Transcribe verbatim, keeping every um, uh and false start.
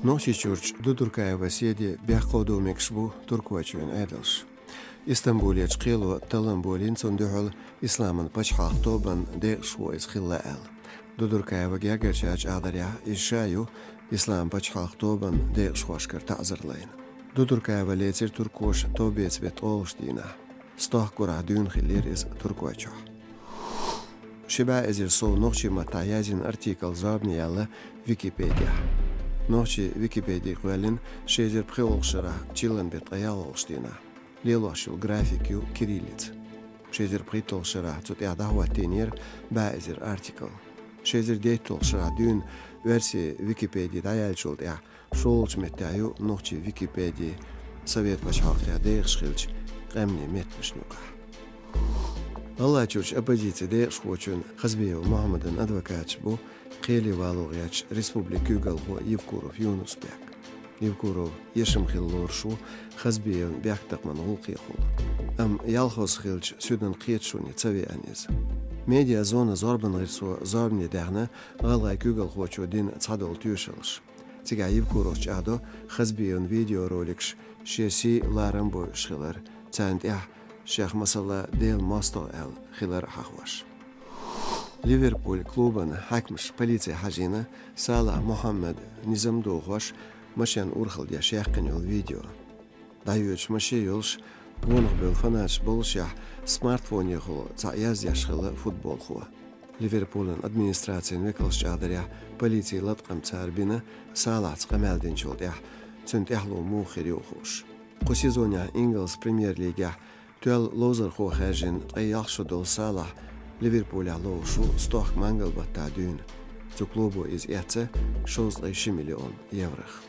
Нохчийчуьрчу Дудуркаева Седи бехкхо ду мегаш бу Туркойчоьнан Ӏедалш. Истамбулерчу кхело таллам болийна цунна дуьхьал исламан пачхьалкх тобанан декъашхо иза хилла аьлла. Дудуркаева гергарчара чӀагӀдарехь, иза ша ю ислам пачхьалкх тобанан декъашхошкара таӀзар лайна. Дудуркаева лецира туркоша товбеца беттан олуш дийнахь. Стохка гурахь дуьйна хиллера иза Туркойчохь. Ши бӀе эзар сов нохчийн маттахь язйина артикл зорбане яьлла Википедехь. Нохчийн Википеди кхоьллина ши эзар пхоьалгӀачу шарахь чиллан беттан ткъе ялхалгӀачу дийнахь. Лелош йолу график ю кириллица. Ши эзар пхийтталгӀачу шарахь цу тӀехь дӀахӀоттийнера бӀе эзар артикл. Ши эзар дейтталгӀачу шарахь дуьйна оьрсийн Википеди дӀаяьллачул тӀаьхьа шолгӀачу меттехь ю нохчийн Википеди Совет пачхьалкхехь декъаш хиллачу къаьмнийн меттанашна юкъахь. ГӀалгӀайчуьрчу оппозицин декъашхочун Хазбиев Мухьаммадан адвокаташ бу кхеле вало гӀерташ республикан куьйгалхо Евкуров Юнус-Бек. Евкуров эшам хилла лоруш ву Хазбиевн бехктакхаман гӀуллакхехула. Амма ялх хьоса хиллачу суьдан кхеташоне ца веана иза. Медиазона зорбан гӀирсо зорбане даьхна гӀалгӀайн куьйгалхочо дина цхьадолу тоьшаллаш. Цигахь Евкуровс чӀагӀдо Хазбиевн видеороликаш шен сий, ларам бойуш хилар, царна тӀехь шех, масала, Делан мостагӀа аьлла хилар хьахош. Ливерпуль клубан хьаькамаша полице хьажийна Салахь Мухьаммадан низам дохош машен урхалла деш яьккхина йолу видео. ДӀайоьдуш машен йолуш, гонах бевлла фанаташ боллушехь, смартфонехула цхьаъ яздеш хилла футболхо. Ливерпулан администрацин векалша чӀагӀдарехь, полицин латкъам цара бина Салахьца къамел динчул тӀаьхьа, цуьнан тӀаьхьало муха хир ю хууш. Кху сезонехь ингалс премьер-лигехь тоьлла ловзархо хаьржина ткъе ялх шо долу Салахь Ливерпулехь ловзуш ву стохка мангал баттахь дуьйна. Цу клубо иза эцна шовзткъе ши миллион еврох.